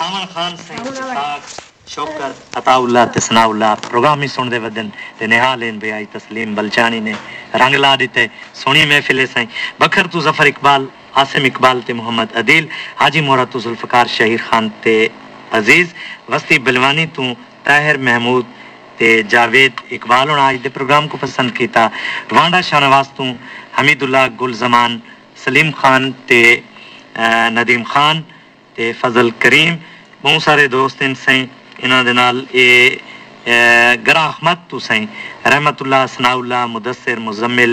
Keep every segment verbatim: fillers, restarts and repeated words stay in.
ساوݨ خان سئیں، اسحاق، شوکت، عطا اللہ تے ثناء اللہ پروگرام ہی سݨدے ودن تے نہال ہن بھئی آئی تسلیم بلچانی نے رنگ لا ݙتے۔ سوہݨی محفل ہے سئیں۔ بکھر توں ظفر اقبال، عاصم اقبال تے محمد عدیل، حاجی مورا توں ذوالفقار شہیر خان تے عزیز، وستی بلوانی توں طاہر محمود تے جاوید اقبال ہوݨاں اڄ دے پروگرام کوں پسند کیتا۔ وانڈا شاہنواز توں حمید اللہ گل زمان، سلیم خان تے، آ، ندیم خان تے فضل کریم، ٻہوں سارے دوست ہن سئیں۔ انہاں دے نال اے، آ، گرا احمد توں سئیں، رحمت اللہ، ثناء اللہ، مدثر، مزمل،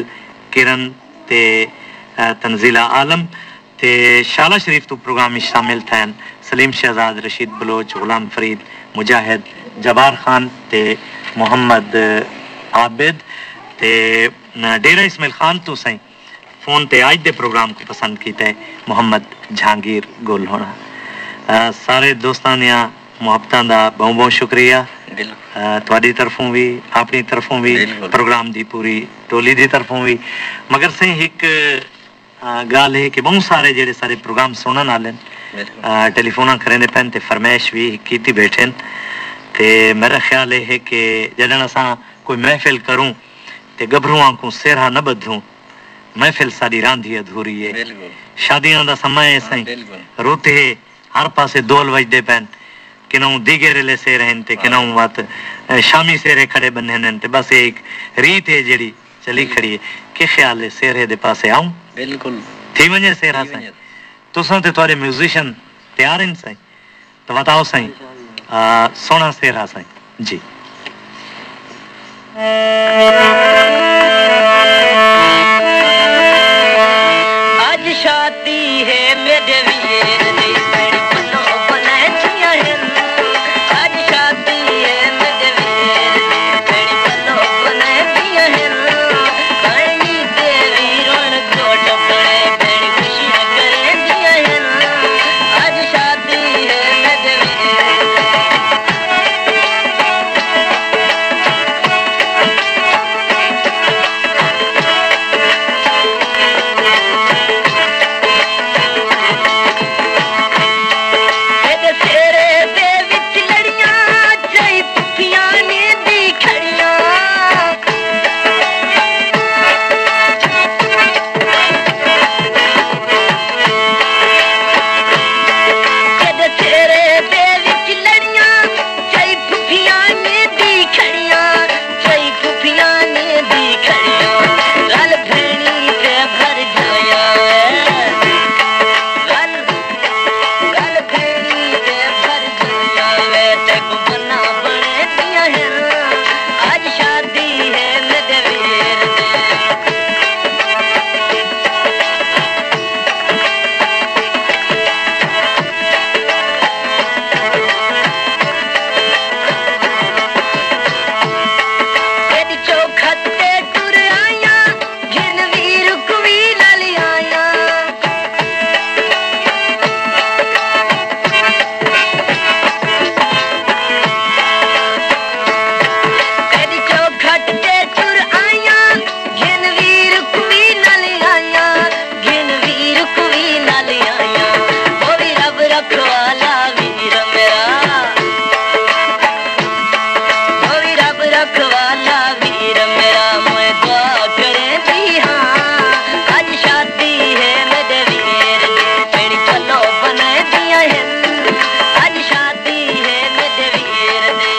کرن تے، آ، تنزیلہ عالم۔ تے شالا شریف توں پروگرام وچ شامل تھئن سلیم شہزاد، رشید بلوچ، غلام فرید، مجاہد، جبار خان تے محمد عابد۔ تے ڈیرہ اسماعیل خان توں سئیں فون تے اڄ دے پروگرام کوں پسند کیتے محمد جہانگیر گل ہوݨاں۔ آ، سارے دوستاں دیاں محبتاں دا ٻہوں ٻہوں شکریہ۔ بالکل۔ آ، تہاݙی طرفوں وی، اپݨی طرفوں وی، بالکل۔ پروگرام دی پوری ٹولی دی طرفوں وی۔ مگر سئیں ہک آ، ڳالھ ہے کہ ٻہوں سارے جیڑھے سارے پروگرام سݨݨ آلے ہن، بالکل۔ آ، ٹیلی فوناں کریندے پئن تے فرمائش وی کیتی ٻیٹھن۔ تے میرا خیال اے ہے کہ جݙݨ اساں کوئی محفل کروں تے ڳبھروآں کوں سہرا نہ ٻدھوں، محفل ساݙی راندھی ادھوری اے۔ بالکل۔ شادیاں دا سماں اے ہاں، سئیں، بالکل۔ رت ہے، ہر پاسے دول وڄدے پئن، کنوں دیگے ریلے سیر ہن تے ہاں۔ کنوں وت، اے، شامی سیرے کھڑے ٻنھے ہن تے بس اے ہک ریت ہے جیڑھی چلی کھڑی ہے۔ کیا خیال ہے، سیرے دے پاسے آؤں؟ بالکل۔ تھی ونڄے سیرا تھی سائیں۔ ونڄے۔ تساں تے تہاݙے میوزیشن تیار ہن سائیں؟ تاں وتاؤ سائیں۔ آ، سوہݨا سیرا سائیں۔ جی۔ اڄ شادی ہے میݙے ویر دی، بھیݨ پلو بݨیندیاں ہن۔ اڄ شادی ہے میݙے ویر دی، بھیݨ پلو بݨیندیاں ہن۔ بھیݨ دے وی رݨ کوٹ بݨے، بھیݨ خوشیاں کریندیاں ہن۔ اڄ شادی ہے میݙے ویر دی۔ تیݙے سیرے دے وچ لڑیاں، چئی پھپھیاں نیندی کھڑیاں۔ تیݙے سیرے دے وچ لڑیاں، چئی پھپھیاں نیندی کھڑیاں، چئی پھپھیاں نیندی کھڑیاں۔ رل بھیݨی تے بھرڄائیاں وے، رل، رل بھیݨی تے بھرڄائیاں وے، تیکوں بھناں بݨیندیاں ہن۔ اڄ شادی ہے میݙے ویر دی۔ تیݙی چوکھٹ تے ٹر آیاں، گھن وی رکوی نال آیاں۔ تیݙی چوکھٹ تے ٹر آیاں، گھن وی رکوی نال آیاں، گھن وی رکوی نال آیاں۔ ہووی رب رکھوالا ویر میرا، ہووی رب رکھوالا ویر میرا، میں دعا کریندی ہاں۔ اڄ شادی ہے میݙے ویر دی، بھیݨ پلو بݨیندیاں ہن۔ اڄ شادی ہے میݙے ویر دی۔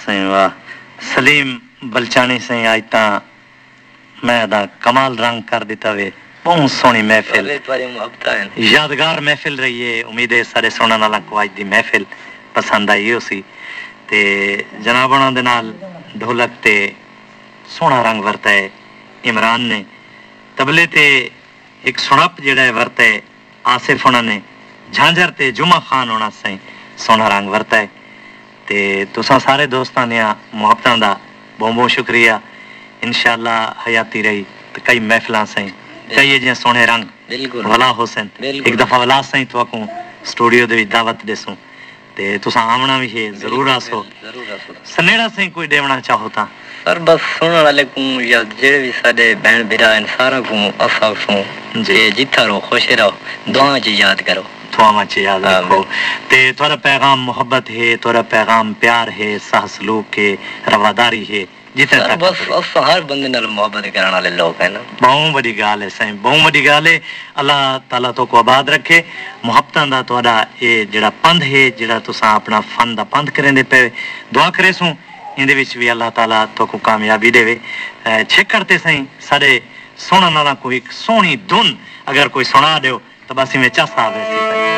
سائیں واہ۔ سلیم بلچانی سائیں، اج تاں میں دا کمال رنگ کر ݙتا وے۔ ٻہوں سوہݨی محفل، یادگار محفل رہی ہے۔ امید ہے سارے سݨݨ والاں کوں اج دی محفل پسند آئی ہوسی۔ تے جناب انہاں دے نال ڈھولک تے سوہݨا رنگ ورتا ہے عمران نے۔ طبلے تے ہک سݨپ جیڑھا ہے ورتا ہے آصف ہونا نے، جھانجھر تے جمعہ خان ہونا سائیں سوہݨا رنگ ورتا ہے۔ تے تساں سارے دوستاں دیاں محبتاں دا بہوں بہوں شکریہ۔ انشاءاللہ حیاتی رہی تے کئی محفلاں سائیں، کئی ایجھیاں سوہݨے رنگ ولا ہوسن۔ ہک دفعہ ولا سائیں تہاکوں سٹوڈیو دے وچ دعوت ݙیسوں۔ تے تساں آوݨا وی ہے، ضرور آسو۔ سنیڑا سائیں کوئی ݙیوݨا چاہو تاں؟ سر بس سݨݨ والے کوں یا جیڑھے وی ساݙے بھیݨ بھرا ہن ساراں کوں اساں آکھسوں کہ جتھاں رہو خوش رہو، دعاواں چ یاد کرو۔ دعاواں چ یاد رکھو۔ تے تہاݙا پیغام محبت ہے، تہاݙا پیغام پیار ہے، ساہ سلوک ہے، رواداری ہے۔ جتھاں سر تک بس اساں ہر بندے نال محبت کرݨ والے لوک ہیں نا۔ ٻہوں وݙی ڳالھ ہے سائیں، ٻہوں وݙی ڳالھ ہے۔ اللہ تعالیٰ تہاکوں آباد رکھے۔ محبتاں دا تہاݙا اے جیڑھا پندھ ہے، جیڑھا تساں اپݨا فن دا پندھ کریندے پئے، دعا کریسوں ایندے وچ وی اللہ تعالیٰ تہاکوں کامیابی ݙیوے۔ اے چھیکڑ تے سائیں ساݙے سݨݨ والاں کوں ہک سوہݨی دھن اگر کوئی سݨا ݙیو تاں بس ایویں چس آ ویسی سائیں۔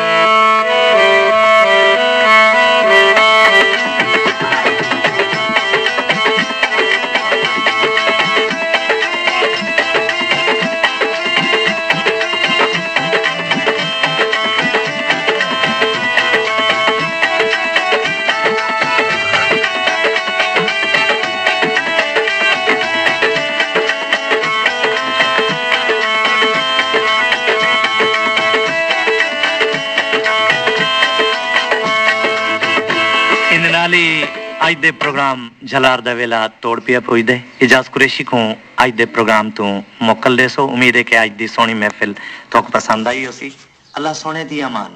ایندے نال ہی اڄ دے پروگرام جھلار دا ویلا توڑ پیا پڄدے۔ اعجاز قریشی کوں اڄ دے پروگرام توں موکل ݙیسو۔ امید ہے کہ اڄ دی سوہݨی محفل تہاکوں پسند آئی ہوسی۔ اللہ سوہݨے دی امان۔